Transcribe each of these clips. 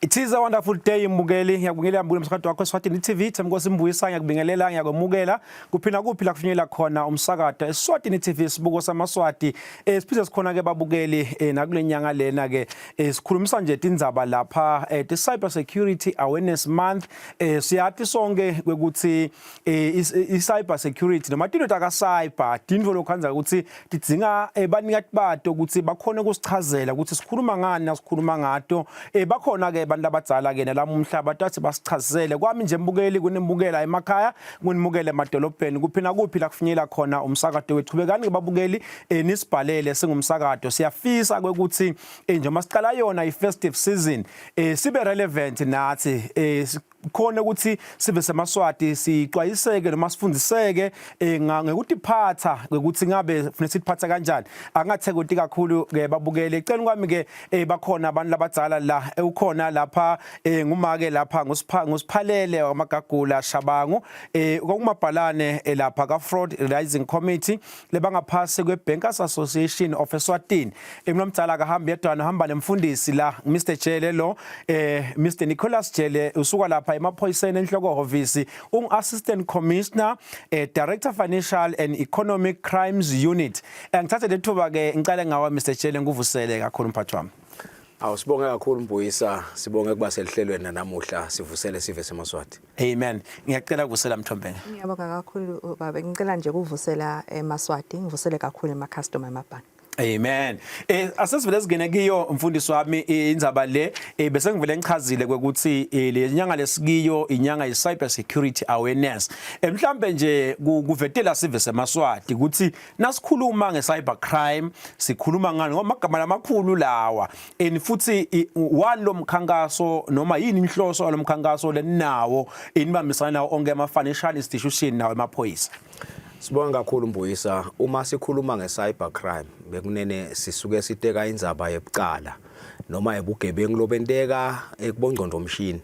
It is a wonderful day mbukeli ngiyakubingelela mbukeli umsakazo wakho Eswatini TV Themkosi Mbuyisa ngiyakubingelela ngiyakwemukela kuphina kuphi la kufinyelela khona umsakazo Eswatini TV sibuko samaswati eh siphinde sikhona ke babukeli eh, nakule nyanga lena ke eh, sikhulumisa nje tindzaba lapha eh, the cyber security awareness month eh, siyati sonke kwekuthi eh, i cyber security noma tinto taka cyber tintfo lokhandza ukuthi tidzinga eh, banikati bato ukuthi bakhone kusichazela ukuthi sikhuluma ngani nasikhuluma ngato eh, bakhona ke abantu abadzala ke nalamuhla batathi basichazele kwami nje mbukeli kunembukela emakhaya kunimukele emadolobheni kuphi nakuphi la kufinyela khona umsakato wethu chubekani ke babukeli eh, nisibhalele singumsakato siyafisa kwekuthi eh, njengoba siqala yona i-festive season eh, sibe relevant nathi eh, khona ukuthi sive semaswati sixwayiseke noma sifundiseke eh, ngekutiphatha ukuthi ngabe kufanele siphatha kanjani angathekoti kakhulu ke babukele ecela kwami ke eh, bakhona abantu labadzala la eh, ukhona lapha ngumake lapha ngusipha ngusiphalele wamagagula Shabangu kwakumabhalane lapha ka Fraud Rising Committee lebangaphasi kwe-Bankers Association of Eswatini emlomdzala akahambi yedwana uhamba nemfundisi la Mr Jele lo eh Mr Nicholas Jele usuka lapha emaphoyiseni enhloko hhovisi ungu Assistant Commissioner eh, Director Financial and Economic Crimes Unit eh, ngithathe lethuba ke ngicale ngawe Mr Jele ngikuvusele kakhulu mphathi wami. Awu sibonge kakhulu Mbuyisa, sibonge kuba selihlelweni namuhla sivusele sive semaswati. Amen. Ngiyacela kuvusela Mthombeni. Ngiyabonga kakhulu baba. Ngicela nje kuvusela emaSwati, ngivusele kakhulu ema customer emabhange. Amen. Eh asesivele singene kiyo mfundisi wami indzaba le eh, bese ngivele ngichazile kwekuthi eh, le nyanga lesikiyo inyanga ye cyber security awareness. Eh, mhlambe nje kuvetela sive semaswati ukuthi nasikhuluma nge cyber crime sikhuluma ngani ngoba amagama lamakhulu lawa and futhi wani lo mkhankaso noma yini inhloso yalomkhankaso leninawo inibambisana nawo onke ama financial institution nawo emaphoyisa. Sibonga kakhulu Mbuyisa uma sikhuluma nge cyber crime bekunene sisuke siteka indzaba yebucala noma ebugebengu lobenteka ekubongqondo mshini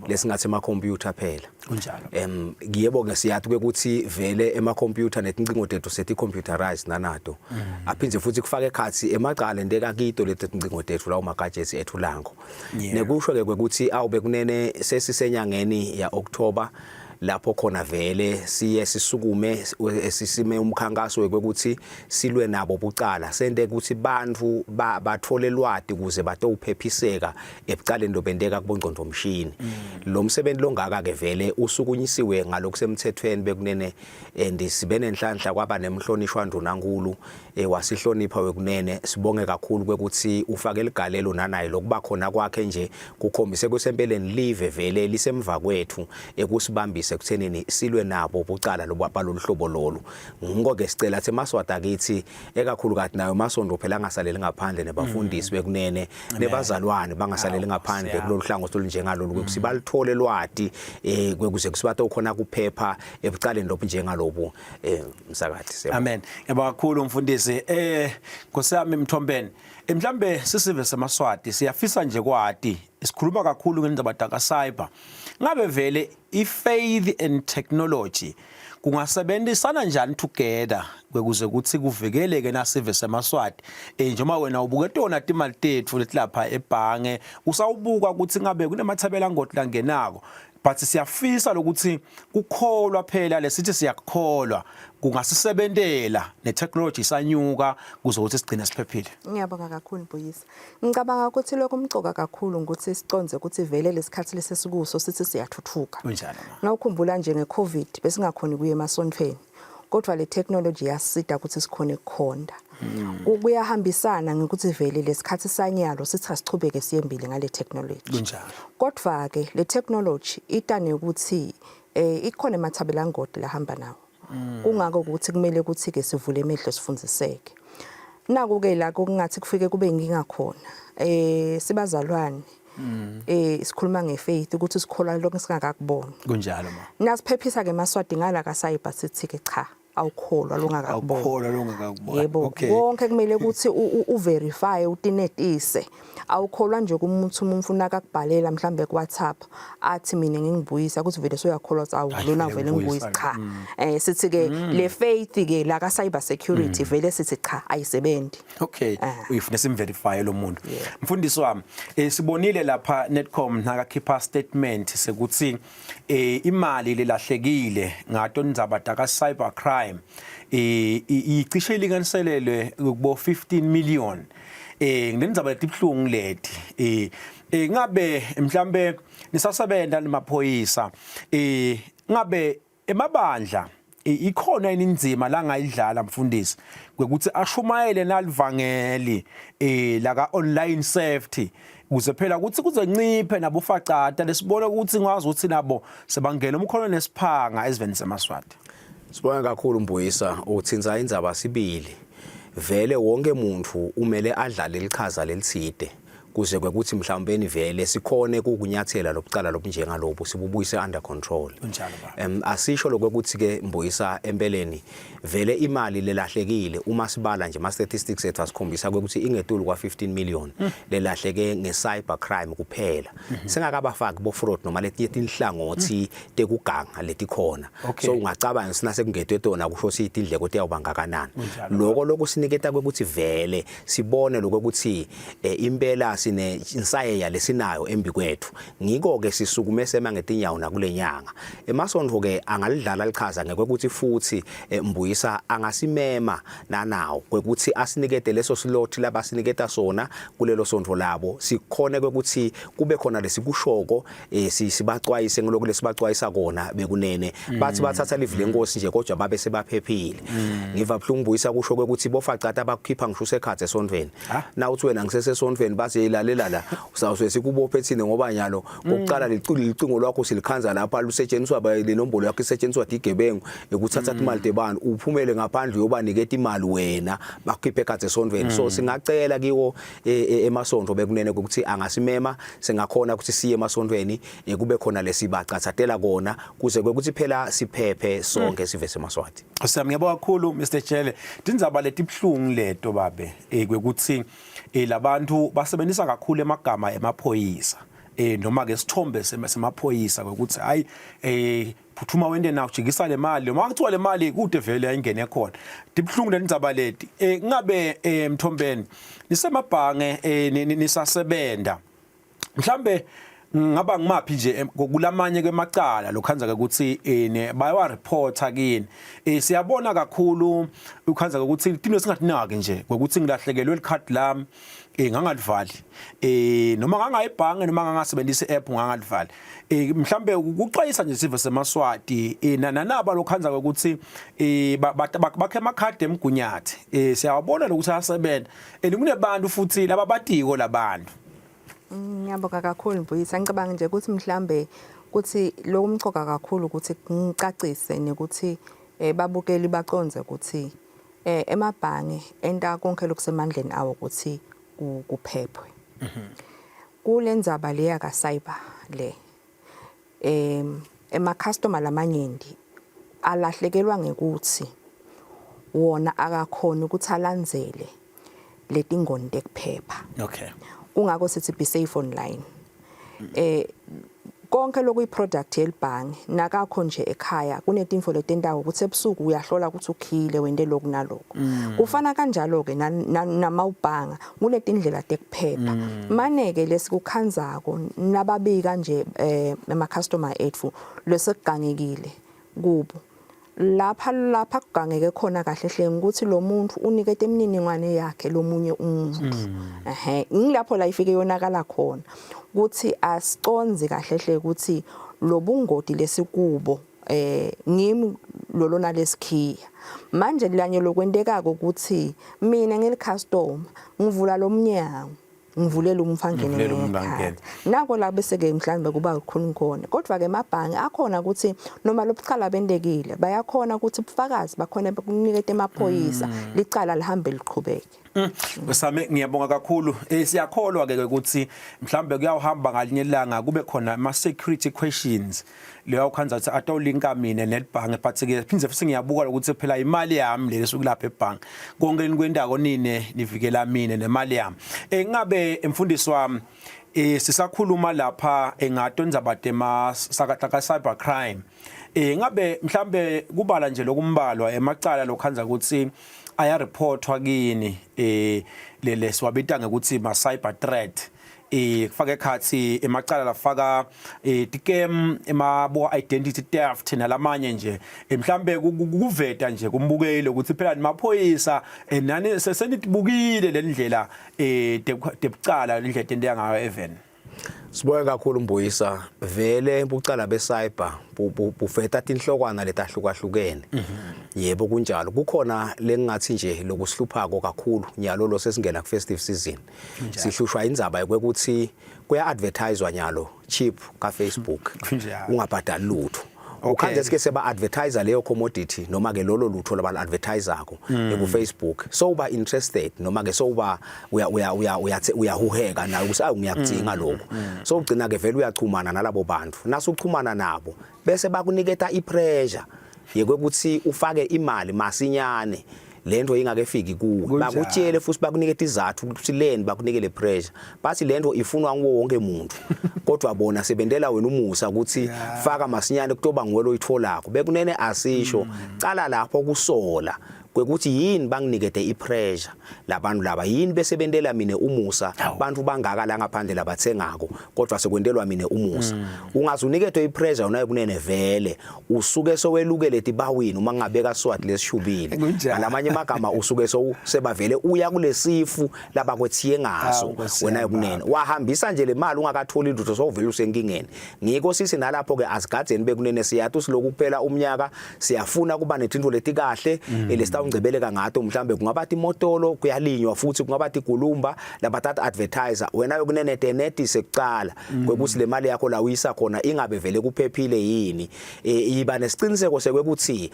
lesingathi ema computer phela kunjalo em yebo ke siyathi ukuthi vele ema computer netincingo tethu seti computerized nanato mm. aphindze futhi kufake ekhatsi emacala enteka kito leti tincingo tethu lawo ma gadgets ethu lango nekusho ke kwekuthi awube kunene sesisenyangeni ya October lapho khona vele siye sisukume sisime umkhankaso wekuthi silwe nabo bucala sente ukuthi bantfu bathole lwati ukuze batowuphephiseka ebucaleni lobenteka kubongcondvomshini mm. lo msebenzi longaka ke vele usukunyisiwe ngalokusemthethweni bekunene and sibe nenhlanhla kwaba nemhlonishwa ndunankulu eh, wasihlonipha wekunene sibonge kakhulu kwekuthi ufake ligalelo nanaye lokuba khona kwakhe nje kukhombise kusempeleni live vele lisemva kwethu ekusibambise ekuthenini silwe nabo bucala lobu hlobo lolu ngiko ke sicela athi emaswati akithi ekakhulukati nayo masonto phela angasaleli ngaphandle nebafundisi mm. bekunene nebazalwane bangasaleli ngaphandle kulolu hlangothi olunjengalolu ukuthi mm. balithole lwati eh kwekuze kusibathe ukhona kuphepha ebucaleni lobu njengalobu eh msakathi amen ngiyabonga kakhulu mfundisi eh Nkosi yami Mthombeni eh, mhlambe sisive semaswati siyafisa nje kwati sikhuluma kakhulu ngendaba taka cyber ngabe vele i-faith and technology kungasebenzisana njani together kwekuze ukuthi kuvikeleke nasive semaswati eh njengoba wena ubuke tona timali tetfu letilapha ebhange usawubuka ukuthi ngabe kunemathabela ngoti langenako but siyafisa lokuthi kukholwa phela lesithi siyakukholwa kungasisebentela netechnology isanyuka kuze ukuthi sigcine siphephile. Ngiyabonga kakhulu Mbuyisa. Ngicabanga ukuthi lokho umcoka kakhulu ukuthi siconze ukuthi vele lesikhathi lesesikuso sithi siyathuthuka. Kunjalo. Nawukhumbula nje ngeCovid besingakhoni kuye emasontweni. Kodwa le technology yasida ukuthi sikhone ukukhonda. Mm. Kuyahambisana ngokuthi vele lesikhathi sanyalo sithi asichubeke siyembili ngale technology. Kunjalo. Kodwa ke le technology itane ukuthi eh ikhona emathabelangodi lahamba nawo. Mm. Kungako ukuthi kumele ukuthi ke sivule emehlo sifundiseke. Naku ke la kungathi kufike kube inkinga khona. Eh sibazalwane Mm. Eh sikhuluma ngefaith ukuthi sikholwa lokho singakakuboni. Kunjalo ma. Nasiphephisa ke maswati ngala ka cyber sithi ke cha. Awukholwa longakakubona. Awukholwa longakakubona. Yebo, konke kumele ukuthi uverify utinetise. Awukholwa nje kumuntu umuntu nakakubhalela mhlambe ku WhatsApp athi mina ngingibuyisa ukuthi vele soyakholwa ukuthi awu lona vele ngibuyisa cha. Mm. Eh sithi ke mm. le faith ke la ka cyber security mm. vele sithi cha ayisebenzi. Okay, ah. uyifuna simverify lo muntu. Mfundisi wami, eh sibonile lapha Netcom nakakhipha statement sekuthi eh imali lelahlekile ngato indzaba taka cyber crime eh icishe ilinganiselelwe kubo 15 million eh ngendzaba letibhlungu leti eh, eh ngabe mhlambe nisasebenza nemaphoyisa eh ngabe emabandla ikhona yini inzima la ngayidlala mfundisi kwekuthi ashumayele nalivangeli eh la ka online safety kuze phela ukuthi kuze nciphe nabofacata lesibona ukuthi ngwazi ukuthi nabo sebangena umkhono nesiphanga eziveni semaswati. Sibonga kakhulu Mbuyisa uthinza indzaba sibili vele wonke umuntu umele adlale lichaza lelithide kuze kwekuthi mhlawumbeni vele sikhone kukunyathela lobucala lobunjengalobu sibubuyise under control. Kunjalo baba. Um asisho lokuthi ke Mbuyisa empeleni vele imali lelahlekile uma sibala nje ma statistics ethu asikhombisa ukuthi ingetulu kwa 15 million mm. lelahleke nge cyber crime kuphela mm -hmm. singakabafaki bo fraud noma letinye tinhlangothi mm. tekuganga letikhona okay. so ungacabanga sina sekungetwe tona kusho sithi indleko tiyawuba ngakanani lokho lokusiniketa kwekuthi vele sibone lokuthi eh, impela sine insayeya lesinayo embi kwethu ngiko ke sisukume sema ngetinyawo nakulenyanga emasontfo ke angalidlala lichaza ngekwekuthi futhi eh, mbuyisa angasimema nanawo kwekuthi asinikete leso slot labasiniketa sona kulelo sontfo labo sikhone kwekuthi kube khona lesikushoko eh, sibacwayise ngiloku lesibacwayisa kona bekunene bathi bathatha livi lenkosi nje kodwa babe sebaphephile ngiva buhlungu buyisa kusho kwekuthi bofacata bakukhipha ngisho usekhathe esontweni na uthi wena ngisesesontweni base ilalela la usawusuke sikubophe thina ngoba nyalo kokuqala liculo licingo lwakho silikhanza lapha lusetshenziswa le nombolo yakho isetshenziswa digebengu ekuthatha imali tebani uphumele ngaphandle uyobaniketa imali wena bakukhiphe ekhathe esontweni so singacela kiwo e, e, emasontfo bekunene ukuthi angasimema singakhona ukuthi siye emasontfweni e, kube khona lesibacathatela kona kuze kwekuthi phela siphephe sonke mm. sive semaswati. Siyami ngiyabonga kakhulu Mr Jele. Tindzaba letibhlungu leto babe eh kwekuthi eh labantu basebenzisa kakhulu emagama emaphoyisa eh noma ke sithombe semaphoyisa ukuthi hayi eh phuthuma wente na ujikisa le mali noma kuthiwa le mali kude vele ayingene khona dibhlungu lendzaba leti eh ngabe eh mthombeni nisemabhange eh nisasebenza mhlambe ngaba ngimaphi nje kulamanye kwemacala lokhanza ke ukuthi eh bayawa reporta kini eh siyabona kakhulu ukhanza ukuthi into singatinaki nje ngokuthi ngilahlekelwe likhadi lami eh ngangalivali eh noma ngangayibhange noma ngangasebenzisa i-app ngangalivali eh mhlambe ukuxwayisa nje sive semaswati eh nanaba lokhanza ukuthi eh bakhe amakhadi emgunyathi eh siyawabona lokuthi ayasebenza and kunebantu futhi laba batiko labantu mm, Ngiyabonga kakhulu Mbuyisa ngicabanga nje ukuthi mhlambe ukuthi lokumcoka kakhulu ukuthi ngicacise nekuthi eh babukeli bacondze ukuthi eh emabhange enta konke lokusemandleni awo ukuthi kuphephwe mhm. kulendzaba leya ka cyber le em ema customer lamanyenti alahlekelwa ngekuthi wona akakhona ukuthi alandzele letingoni tekuphepha okay kungako sithi be safe online eh konke lokuyi product yelibhange nakakho nje ekhaya kunetinfo letentawo ukuthi ebusuku uyahlola ukuthi ukhile wente lokhu nalokhu mm. kufana kanjalo ke namawubhanga kunetindlela tekuphepha mm. maneke lesikukhanzako nababika nje eh ema customer ethu lesekugangekile kubo lapha lapha kugangeke khona kahle hle ukuthi lo muntu unikete imininingwane yakhe lomunye umuntu mm. ehe ngilapho la ifike yonakala khona ukuthi asiconzi kahle hle ukuthi lobungoti lesikubo eh ngimi lolona lesikhiya manje lanye lokwentekako ukuthi mina ngili customer ngivula lomnyango ngivulela umfangene ngekhadi nako la bese ke mhlawumbe kuba lukhuni khona kodwa ke emabhange akhona ukuthi noma lobucala bentekile bayakhona ukuthi ubufakazi bakhona bekuniketa emaphoyisa mm. licala lihambe liqhubeke. Sami ngiyabonga kakhulu. Eh siyakholwa ke ukuthi mhlambe kuyawuhamba ngalinye ilanga kube khona ama security questions. Leyo khanza ukuthi atawulinka mina netbank but ke phindze futhi ngiyabuka ukuthi phela imali yami le lesuku lapha ebank. Konke nikwendako nine nivikela mina nemali yami. Eh ngabe emfundisi wami eh sisakhuluma lapha engato indzaba tema sakataka cyber crime. Eh ngabe mhlambe kubala nje lokumbalwa emacala lokhanza ukuthi ayareportwa kini eh lele siwabita ngekuthi ma cyber threat eh kufaka ekhathi emacala lafaka eh tikem emabo identity theft nalamanye nje eh, mhlambe kuveta nje kumbukeli ukuthi phela nimaphoyisa eh, nani sesenitibukile lendlela eh debucala lendlela tenteka ngayo even Sibonge kakhulu Mbuyisa vele bucala be cyber bufeta tinhlokwana letahlukahlukene yebo kunjalo kukhona lengathi nje lokusihluphako kakhulu nyalo lo sesingena ku festive season sihlushwa indzaba yokuthi kuya advertisewa nyalo cheap ka Facebook ungabhadali lutho ukhanje sike seba advertiser leyo commodity noma ke lolo lutho labal advertisako mm. ku Facebook so uba interested noma ke so uba uya uya uya uyahuheka nawe ukuthi awu ngiyakudinga mm. lokho mm. so ugcina ke vele uyachumana nalabo bantu nasuchumana nabo bese bakuniketa ipressure yekwekuthi ufake imali masinyane lento ingakefiki kuwe bakutshele futhi bakuniketa izathu ukuthi leni bakunike le pressure bathi lento ifunwa nguwo wonke umuntu kodwa bona sebentela wena umusa ukuthi faka masinyane kutoba nguwe loyitholako bekunene asisho mm. cala lapho kusola kwekuthi yini banginikete ipressure labantu laba yini bese bentela mina umusa bantu bangaka la ngaphandle labathengako kodwa sekwentelwa mina umusa mm. ungaze uniketwe ipressure unayo kunene vele usuke sowelukele tibawini uma ngingabeka swati lesishubile ngalamanye amagama usuke sewusebavele uya kulesifu labakwethiye ngaso wena kunene wahambisa nje le mali ungakatholi lutho sowuvele usenkingeni ngiko sisi nalapho ke asigadzeni bekunene siyathi usiloku kuphela umnyaka siyafuna kuba netintfo letikahle mm. lesitawungcebeleka ngato mhlambe kungaba timotolo kuyalinywa futhi kungaba tigulumba labatata advertiser wena yokunene tenetise kucala mm. kwekuthi le mali yakho la uyisa khona ingabe vele kuphephile yini e, iba nesiqiniseko sekwekuthi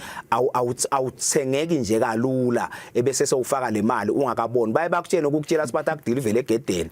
awuthengeki nje kalula ebese sewufaka le mali ungakaboni baye bakutshena ukukutshela sibathi akudilivele egedeni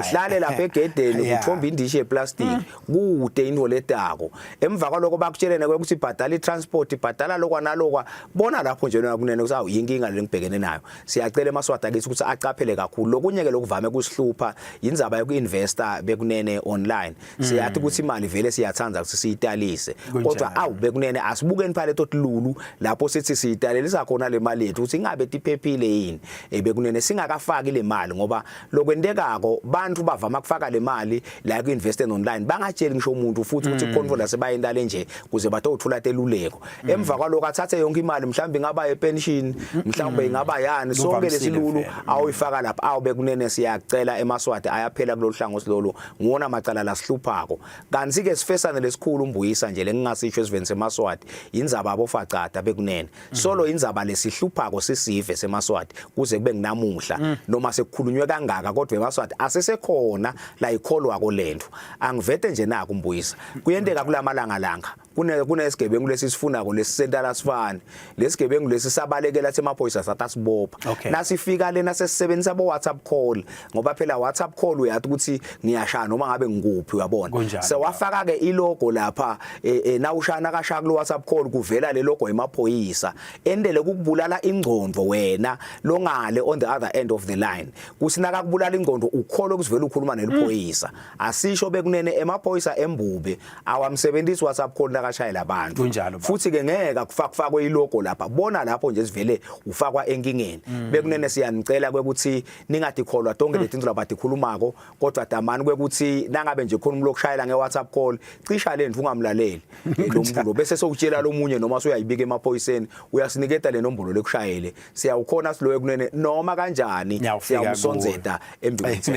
uhlale lapha egedeni uthomba indishi yeplastic mm. kude into letako emva kwaloko bakutshelene ukuthi ibhadala i-transport ibhadala lokwa nalokwa bona lapho nje lona kunene ukuthi awu yinkinga le ngibhekene nayo siyacela emaswati akithi ukuthi acaphele kakhulu lokunye ke lokuvame kusihlupha yindzaba yoku-investa bekunene online siyathi ukuthi imali vele siyathanda ukuthi siyitalise kodwa awu bekunene asibukeni phela leto tilulu lapho sithi siyitalelisa khona le mali yethu ukuthi ingabe tiphephile yini eh, bekunene singakafaki le mali ngoba lokwentekako bantu bavama kufaka le mali la ku invest online bangatsheli ngisho umuntu futhi ukuthi mm. khona lasebayenta lenje kuze batothola teluleko mm. emva kwaloko athathe yonke imali mhlawumbe ingaba yepension mhlawumbe mm. ingaba yani sonke lesilulu awuyifaka lapha awube kunene siyacela emaswati ayaphela kulolu hlangothi lolu nguwona macala lasihluphako kanti ke sifesane lesikhulu umbuyisa nje lengingasisho esiveni semaswati indzaba abofacada bekunene solo indzaba lesihluphako sisive semaswati kuze kube nginamuhla mm. noma sekukhulunywe kangaka kodwa emaswati asesekhona la ikholwako lento angivete nje naku mbuyisa kuyenteka kulamalanga langa kune kunesigebengu lesisifunako lesisentala sifane lesigebengu lesi sabalekela semaphoyisa satasibopha okay. nasifika lena sesisebenzisa bo WhatsApp call ngoba phela WhatsApp call uyathi ukuthi ngiyashaya noma ngabe ngikuphi uyabona sewafaka ke ilogo lapha e, e, nawushana kashaya kulo WhatsApp call kuvela le logo emaphoyisa endele ukubulala ingqondo wena longale on the other end of the line kuthi nakakubulala ingqondo ukholwe kusivela ukhuluma neliphoyisa mm. asisho bekunene emaphoyisa embube awamsebenzisi WhatsApp call nakashayela abantu Kunjalo, baba. futhi ke ngeke akufakufakwe ilogo lapha bona lapho nje sivele ufakwa enkingeni mm. bekunene siyanicela kwekuthi ningadikholwa tonke mm. letinto labadikhulumako kodwa damani kwekuthi nangabe nje khona umuntu lokushayela ngeWhatsApp call cisha lento ungamlaleli eh, lo muntu lo bese sowutshela lomunye noma suyayibika emaphoyiseni uyasiniketa le nombolo lekushayele siyawukhona siloye kunene noma kanjani siyawusonzeta embikwethu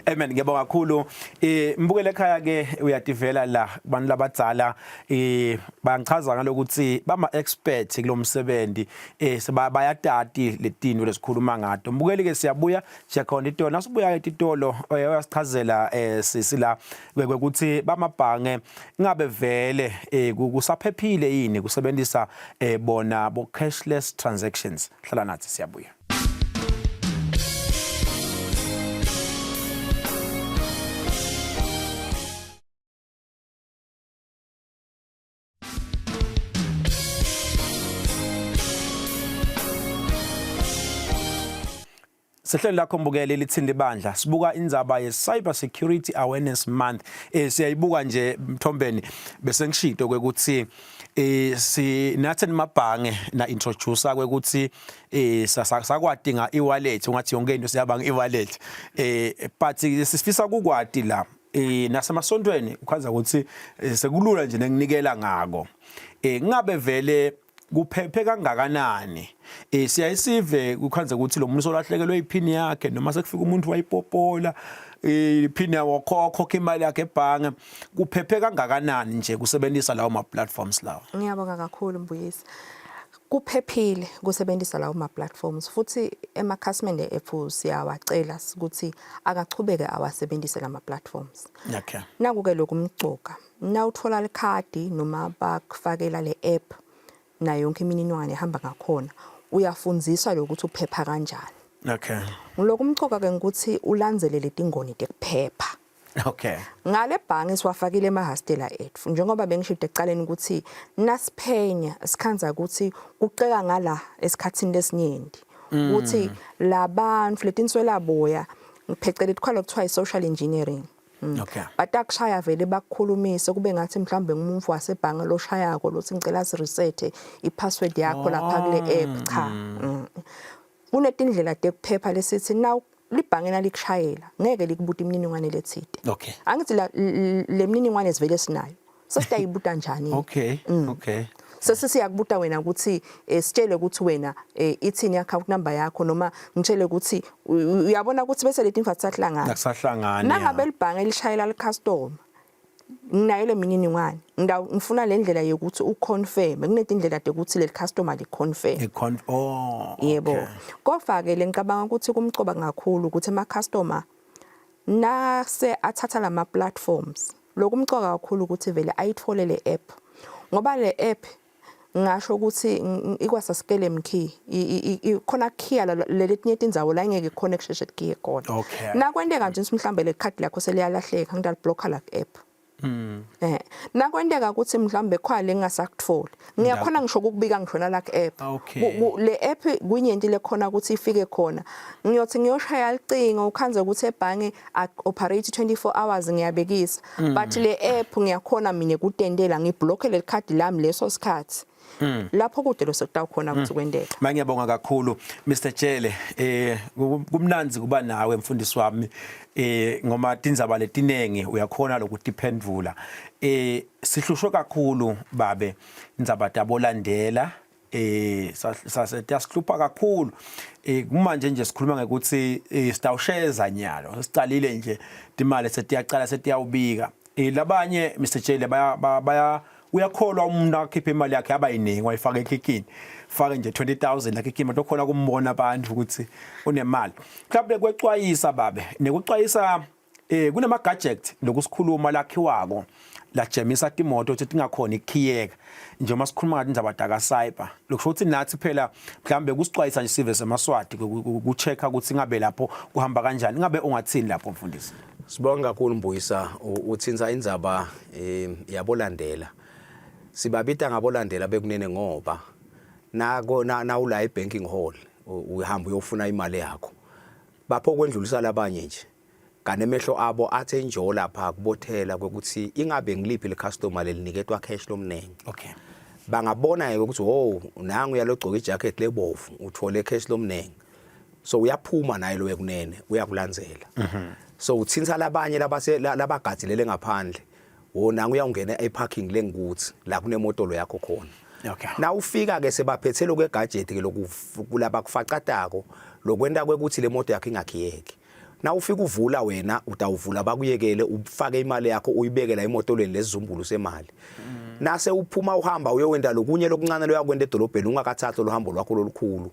Amen ngiyabonga kakhulu eh mbukele ekhaya ke uyativela la kubantu labadzala eh bangichaza ngalokuthi bama expert kulomsebenzi eh bayatati letinto lesikhuluma ngato mbukeli ke siyabuya siyakhona itolo nasibuya ke titolo eh, uyasichazela eh sisi la ukuthi bamabhange ngabe vele eh kusaphephile yini kusebenzisa eh bona bo cashless transactions hlala nathi siyabuya. Sehlelo lakho mbukeli lithinta ibandla. Sibuka indzaba ye Cyber Security Awareness Month. Eh siyayibuka nje Mthombeni bese ngishito kwekuthi eh si nathi nimabhange na introducer kwekuthi eh sakwati nga e-wallet ungathi yonke into siyabanga e-wallet eh but sifisa kukwati la eh nasemasontweni ukhaza ukuthi eh, sekulula nje nekunikela ngako eh ngabe vele kuphephe kangakanani eh siyayisive kukhanze ukuthi lo muntu solahlekelwe iphini yakhe noma sekufika umuntu wayipopola eh, iphini yawo khokho imali yakhe ebhange kuphephe kangakanani nje kusebenzisa lawo ma platforms lawo Ngiyabonga kakhulu Mbuyisi. Kuphephile kusebenzisa lawo ma platforms futhi emakhasimende ethu siyawacela ukuthi akachubeke awasebenzise lama platforms. Okay. Naku ke lokumcoka. Nawuthola likhadi noma bakufakela le app nayo yonke imininingwane ehamba ngakhona uyafundziswa lokuthi uphepha kanjani. Okay. Lokumcoka ke ukuthi ulandzele letingoni tekuphepha. Okay. Ngale bhange siwafakile emahastela ethu njengoba bengishilo ekuqaleni ukuthi nasiphenya sikhanza ukuthi kuceka ngala esikhathini lesinyenti ukuthi labantu letinswela boya ngipheceleti khona kuthiwa i-social engineering. Okay. Batakushaya vele bakukhulumise kube ngathi mhlawumbe ngumuntu wasebhange loshayako lothi ngicela sireset i-password yakho lapha kule app cha. Kunetindlela tekuphepha lesithi now libhange nalikushayela ngeke likubuta imininingwane lethide. Okay. Angithi la le mininingwane sivele sinayo. Sesitayibuta njani? Okay. Okay. Sesisiyakubuta wena ukuthi eh, sitshele ukuthi wena eh, ithini account number yakho noma ngitshele ukuthi uyabona ukuthi bese leti mfathi sahlangana. Akusahlangani. Nangabe libhange lishayela licustomer nginayo le mininingwane ngidaw ngifuna le ndlela yokuthi uconfirm kunetindlela tekuthi leli customer liconfirm I oh. Yebo. Okay. Kodwa ke lengicabanga ukuthi kumcoba kakhulu ukuthi ama customer nase athatha lama platforms lokumcoka kakhulu ukuthi vele ayithole le app ngoba le app ngasho ukuthi ikwasa key ikhona khiya leletinye tindzawo la ingeke ikhona kusheshe kukhiye khona. Okay. Nakwenteka nje mhlambe le card lakho seliyalahleka ngidaliblocker la app. Eh nakwenteka ukuthi mhlambe khwale ngingasakutholi ngiyakhona ngisho ukubika ngisho nala ku app. Okay. Le app kunyenti lekhona ukuthi ifike khona. Ngiyothi ngiyoshaya licingo ukhanze ukuthi ebhange operate 24 hours ngiyabekisa. But le app ngiyakhona mina kutendela ngiblock leli khadi lami leso sikhathi. Lapho kude lo sekutawukhona ukuthi kwenteka. Mangiyabonga kakhulu Mr Tshele eh kumnanzi kuba nawe mfundisi wami eh ngoma tindzaba letinengi uyakhona lokutiphendvula eh sihlushwe kakhulu babe indzaba tabolandela eh sasesihlupha kakhulu eh kumanje nje sikhuluma ngekuthi eh, sitawusheza nyalo sicalile nje timali setiyacala setiyawubika eh labanye Mr Tshele baya baya uyakholwa umuntu akhiphe imali yakhe aba yiningi wayifaka ekikini fake nje 20000 lakikini manje okhona kumbona abantu ukuthi unemali mhlawumbe kwexwayisa babe nekuxwayisa eh kunama gadget lokusikhuluma lakhiwako lajemisa timoto ukuthi tingakhona ikukhiyeka njengoba sikhuluma ngathi indaba daka cyber lokusho ukuthi nathi phela mhlawumbe kusixwayisa nje sive semaswati ku-check-a ukuthi ngabe lapho kuhamba kanjani ngabe ungathini lapho mfundisi. Sibonga kakhulu Mbuyisa uthinsa indzaba eh, yabolandela. Sibabita ngabolandela bekunene ngoba nako nawula e-banking hall uhamba uyofuna imali yakho. Bapho kwendlulisa labanye nje. Kanti emehlo abo athe njo lapha kubothela kwekuthi ingabe ngiliphi le customer leliniketwa cash lomnengi. Okay. Bangabona ke ukuthi oh nangu uyalogcoka ijacket lebovu uthole cash lomnengi. So uyaphuma naye lo wekunene uyakulandzela. So uthinsa labanye labase labagadilele ngaphandle. Wona uyawungena eparking lengikuthi la kunemotolo yakho khona. Okay. Na ufika ke sebaphethe lokwe gadget ke lokulaba kufacatako lokwenta kwekuthi le moto yakho ingakhiyeki. Na ufika uvula wena utawuvula bakuyekele ufake imali yakho uyibeke la emotolweni lesizumbulu semali. Nase uphuma uhamba uyowenda lokunye lokuncane loyakwenda edolobheni ungakathathi lo hambo lwakho lolukhulu.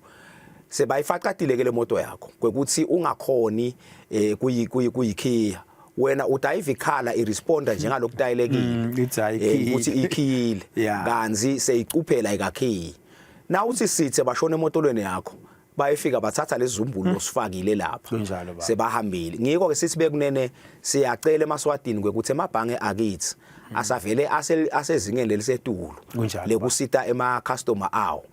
Sebayifacatile ke le moto yakho kwekuthi ungakhoni eh kuyikhiya. Wena udayiva ikhala iresponda njengalokutayelekile. Ithi ayikhiyile. Ukuthi ikhiyile. Yeah. Kanzi seyicuphela ikakhiyi. Na uthi sithe bashona emotolweni yakho bayefika bathatha lezizumbulu osifakile lapha. Kunjalo, baba. Sebahambile. Ngiko ke sithi bekunene siyacela emaswatini kwekuthi emabhange akithi asavele asezingeni lelisetulu Kunjalo, baba. lekusita ema customer awo.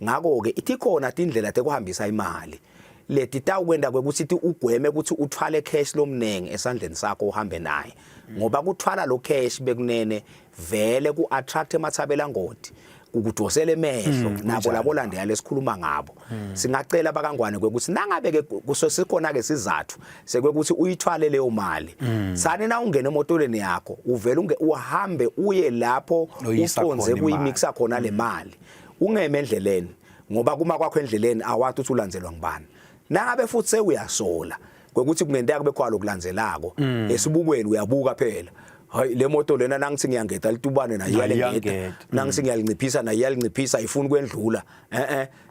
Ngako ke ithi khona tindlela tekuhambisa imali. Letitawukwenta kwekutsi ti ugweme kutsi uthwale cash lomnengi esandleni sakho uhambe naye, ngoba kuthwala lo cash bekunene vele ku attract emathabela ngoti, kukudosela emehlo nabo labo landela lesikhuluma ngabo. Singacela bakangwane kwekutsi nangabe ke kusesikhona ke sizathu sekwekuthi uyithwale leyo mali, sani na ungena emotoleni yakho, uvele uhambe uye lapho Loyisa ucondze khona imali. kuyimixa khona le mali, ungeme endleleni, ngoba kuma kwakho endleleni awati ukuthi ulandzelwa ngubani. Nangabe futhi sewuyasola kwekuthi kungenteka kube khona lokulandzelako esibukweni, uyabuka phela, hayi, le moto lena nangithi ngiyangeta litubane nayo iyalengeta, iyangeta. Nangithi ngiyalinciphisa nayo iyalinciphisa, ifuna kwendlula.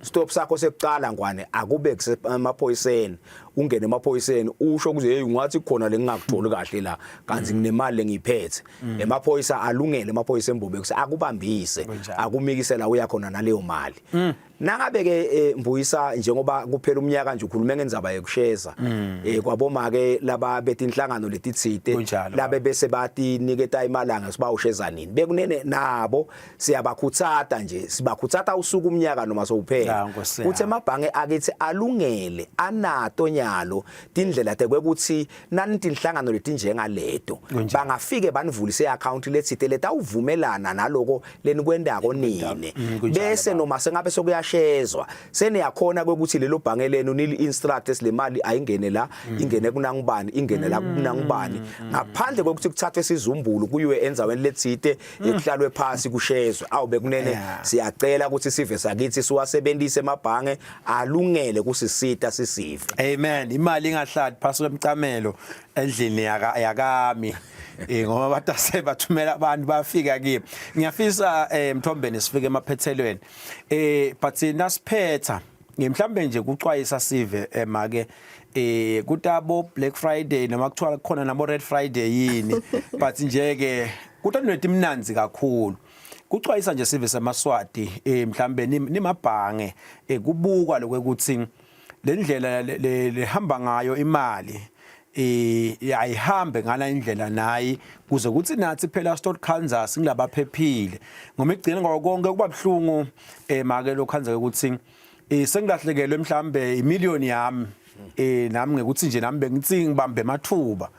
Stop sakho sekucala ngwane akube kusemaphoyiseni, ungene emaphoyiseni usho kuze, hey, ungathi khona lengingakutholi kahle la, kanti nginemali lengiyiphethe. Emaphoyisa alungele, emaphoyisa embobe kuthi akubambise, akumikisela uya khona naleyo mali. Nangabe ke Mbuyisa, njengoba kuphela umnyaka nje ukhulume ngendzaba yekusheza kwaboma ke laba betinhlangano letitsite labe bese batiniketa imalanga sibawusheza nini, bekunene nabo siyabakhutsata nje, sibakhutsata usuku umnyaka noma sowuphela Ya, Nkosi kuthi yami. Emabhange akithi alungele, anato nyalo tindlela tekwekuthi nani tinhlangano letinjengaleto bangafike banivulise i-account letsite letawuvumelana naloko lenikwendako nine, bese noma sengabe sokuyashezwa seniyakhona kwekuthi lelo bhange lenu nili instruct esilemali ayingene la, ingene kunangubani, ingene la kunangubani, ngaphandle kokuthi kuthathwe isizumbulu kuyiwe endzaweni letsite ekuhlalwe phasi kushezwe. Awu bekunene, siyacela ukuthi sive sakithi siwasebenzise emabhange alungele kusisita sisive. Amen. Imali ingahlali phasi kwemcamelo endlini yaka yakami. Ngoba batase bathumela abantu bafika kimi. Ngiyafisa Mthombeni sifike emaphethelweni. But nasiphetha mhlambe nje kucwayisa sive make kutabo Black Friday noma kuthiwa khona nabo Red Friday yini, but nje ke kutanwethu imnanzi kakhulu. Kucwayisa nje sive semaSwati, mhlambe nimabhange, kubukwa lokuthi le ndlela lehamba ngayo imali ayihambe ngala indlela nayi, kuze kuthi nathi phela Stott Kansas ngilabaphephile, ngoba igcina ngako konke kuba buhlungu make lokhanzeka ukuthi sengilahlekelwe mhlambe imillion yami, nami ngekuthi nje nami bengithi ngibambe emathuba,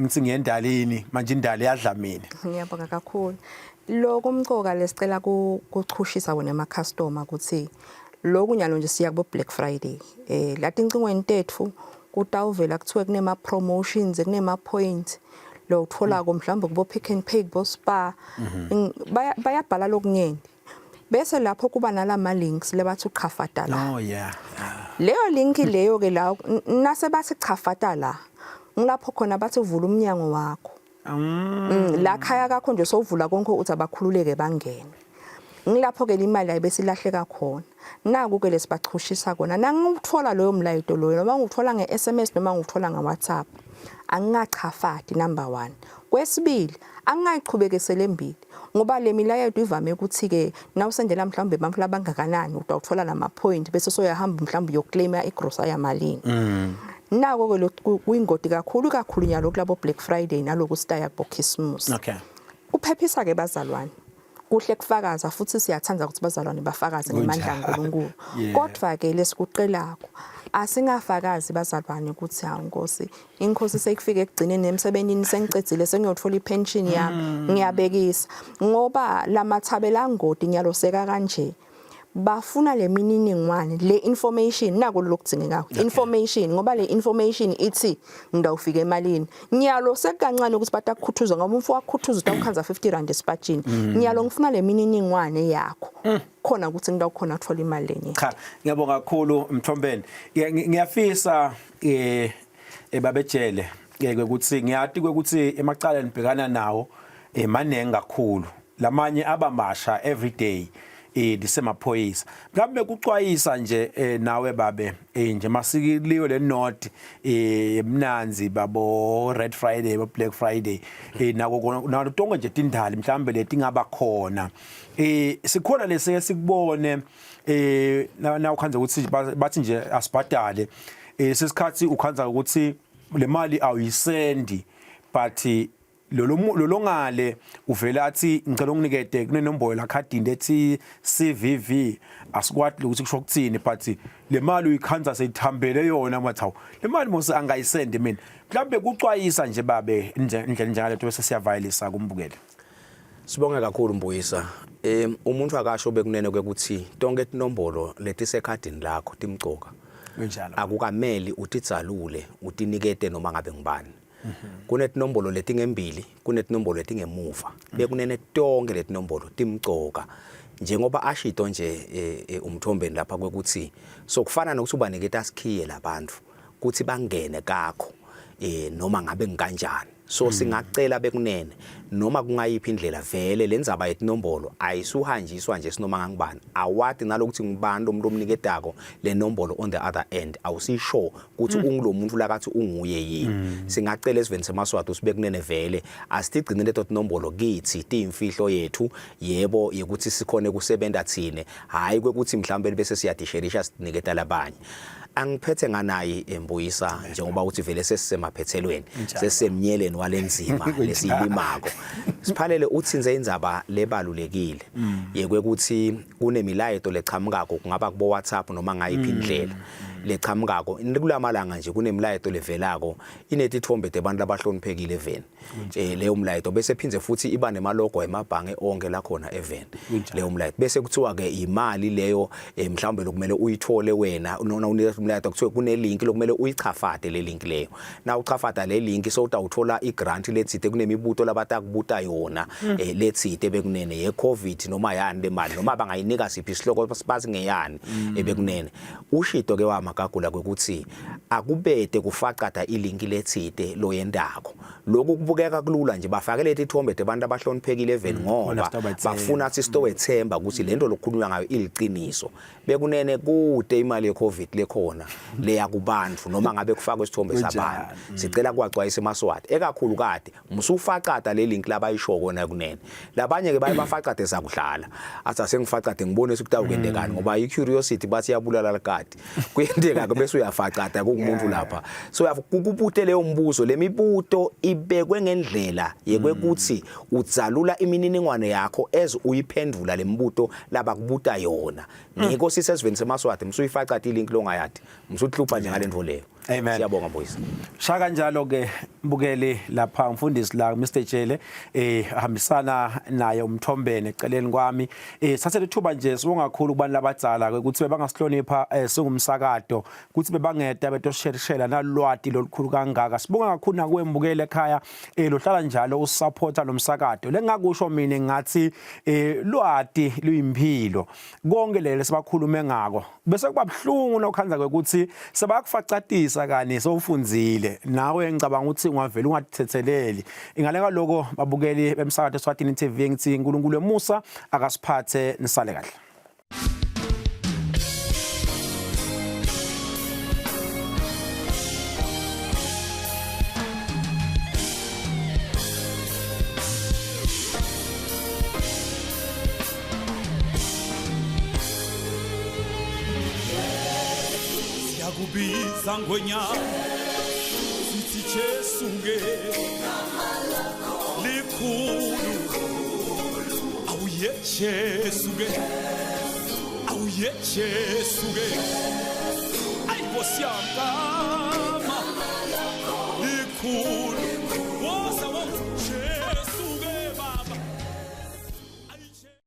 ngithi ngiyendalini, manje indali yadla mina. Ngiyabonga kakhulu. Lokho mcoka lesicela kuchushisa wona ama customer ukuthi lokhu nyalo nje siya kubo Black Friday. Lathi incingweni tethu kutawuvela kuthiwe kunema promotions, kunema points lo utholako mhlawumbe kubo Pick n Pay, kubo Spar. Bayabhala lokunyenti. Bese lapho kuba nalama links lebathi uchafata la. Leyo link leyo ke la nase bathi chafata la, ngilapho khona bathi uvula umnyango wakho. La khaya kakho nje sowuvula konke, uthi abakhululeke bangene. Ngilapho ke imali ayibese ilahleka khona. Naku ke lesibachushisa kona. Nanguthola loyo mlayito loyo, noma nguthola nge-SMS noma nguthola nge-WhatsApp, angingachafati, number 1. Kwesibili, angingayichubekisele embili, ngoba le milayeto ivame ukuthi ke nawusendela mhlawumbe abantu labangakanani utawuthola nama point, bese soyahamba mhlawumbe uyoclaima igrosa yamalini. Nako ke lokhu kuyingoti kakhulu kakhulu nyalo kulabo Black Friday naloku sitaya kubo Christmas. Kuphephisa ke bazalwane. Kuhle kufakaza futhi siyathanda ukuthi bazalwane bafakaze ngemandla kaNkulunkulu. Kodwa ke lesikuqelako, asingafakazi bazalwane ukuthi hawu Nkosi, inkosi seyifike ekugcineni emsebenzini, sengicedzile, sengiyothola ipension yami, ngiyabekisa, ngoba lamathabela ngoti nyalo seka kanje bafuna le mininingwane, le information. Nako lokudzingekako, information, ngoba le information ithi ngidawufika emalini. Nyalo sekukancane ukuthi batakukhuthuza, ngoba umfo wakukhuthuza utawukhanza R50 esipatshini. Nyalo ngifuna le mininingwane yakho khona ukuthi ngidawukhona ukuthola imali lenye. Cha, ngiyabonga kakhulu Mthombeni. Ngiyafisa ebabejele ke ukuthi ngiyati ukuthi emacala nibhekana nawo maningi kakhulu, lamanye abamasha every day lisemaphoyisa. Mhlawumbe kucwayisa nje nawe babe, nje masikiliwe le note emnanzi babo Red Friday, bo Black Friday, nako nalo tonke nje tindali mhlawumbe letingaba khona, sikhona lesike sikubone na ukhanze ukuthi bathi nje asibhadale, sesikhathi ukhanza ukuthi le mali awuyisendi, but Lolongale uvela athi ngicela unginikete kunenombolo la khadini lethi CVV, asikwati ukuthi kusho ukuthini, but le mali uyikhanza seyithambele yona, mathawu le mali mose angayisendi mina. Mhlawumbe kucwayisa nje babe indlela njengaleto, bese siyavayelisa kumbukeli. Sibonge kakhulu, Mbuyisa. Umuntu akasho bekunene kwekuthi tonke tinombolo letisekhadini lakho timcoka. Kunjalo. Akukameli utidzalule, utinikete noma ngabe ngubani. Kunetinombolo letingembili, kunetinombolo letingemuva. Bekunene tonke letinombolo timcoka. Njengoba ashito nje umthombeni lapha kwekuthi sokufana nokuthi ubaniketa sikhiye labantu kuthi bangene kakho noma ngabe ngikanjani. So singacela bekunene, noma kungayiphi indlela, vele lendzaba yetinombolo ayisuhanjiswa nje sinoma ngangibani. Awati nalokuthi ngubani lo muntu omniketako le nombolo on the other end, awusisho ukuthi ungulo muntu lakathi unguye yini. Singacela esiveni semaswati sibe kunene, vele asitigcine leto tinombolo kithi, tiyimfihlo yethu, yebo, yekuthi sikhone kusebenta thine, hayi kwekuthi mhlawumbe bese siyadisherisha siniketa labanye. Angiphethe nganayi, Mbuyisa, njengoba uthi vele sesisemaphethelweni, sesisemnyeleni walenzima lesiyilimako. Siphalele uthinze indzaba lebalulekile yekwekuthi kunemilayeto lechamukako, kungaba kubo WhatsApp noma ngayiphi indlela lechamukako kulamalanga nje. Kunemilayeto levelako inetithombe tebantu labahloniphekile eveni, leyo mlayeto, bese phindze futhi iba nemalogo emabhange onke lakhona eveni leyo mlayeto, bese kuthiwa ke imali leyo, mhlawumbe lokumele uyithole wena noma unikeza umlayeto, kuthiwe kune link lokumele uyichafate. Le link leyo, na uchafata le link, so utawuthola igrant letsite, kunemibuto labatakubuta yona letsite bekunene ye COVID noma yani le mali, noma bangayinika siphi isihloko bathi ngeyani. Bekunene ushito ke wamagagula kwekuthi akubete kufacada ilinki letsite loyentako. Lokhu kubukeka kulula nje, bafake leti thombe tebantu abahloniphekile eveni ngoba bafuna sithi sitowethemba ukuthi lento lokukhulunywa ngayo iliciniso. Bekunene kude imali yeCovid lekhona leya kubantu, noma ngabe kufakwe isithombe sabantu. Sicela kwacwayisa emaswati ekakhulukade, musufacada le link labayishoko na kunene. Labanye ke baye bafacade sakudlala, athi asengifacade ngibone ukuthi kutawukwendekani, ngoba i-curiosity bathi iyabulala likati. Kuyenteka ke bese uyafacada kukumuntu lapha, so kukubute leyo mbuzo. Lemibuto ibekwe ngendlela yekwekuthi udzalula imininingwane yakho as uyiphendvula lembuto labakubuta yona. Ngiko sisesiveni semaswati, musuyifacada ilink longayadi, musuhlupha nje ngalento leyo. Amen. Siyabonga, boys. Shaka kanjalo ke mbukeli lapha, umfundisi la Mr Jele hambisana naye umthombene eceleni kwami. Sathe lethuba nje, sibonga kakhulu kubantu labadzala ukuthi bebangasihlonipha singumsakato ukuthi bebangeda betosherishela nalwati lolukhulu kangaka. Sibonga kakhulu nakuwe mbukeli ekhaya lohlala njalo usupporta lomsakato. Lengakusho mina ngathi lwati luyimphilo, konke lele sibakhulume ngako bese kuba buhlungu nokhandza kwekuthi sebakufacatisa kani sowufundzile nawe. Ngicabanga ukuthi ungavela ungathetheleli ingale kaloko. Babukeli bemsakato Eswatini TV, ngithi uNkulunkulu emusa akasiphathe, nisale kahle. Siyakubiza ngonyaka, sithi Jesu ke likhulu. Awuye Jesu ke, awuye Jesu ke, ayi Nkosi yami, gama likhulu.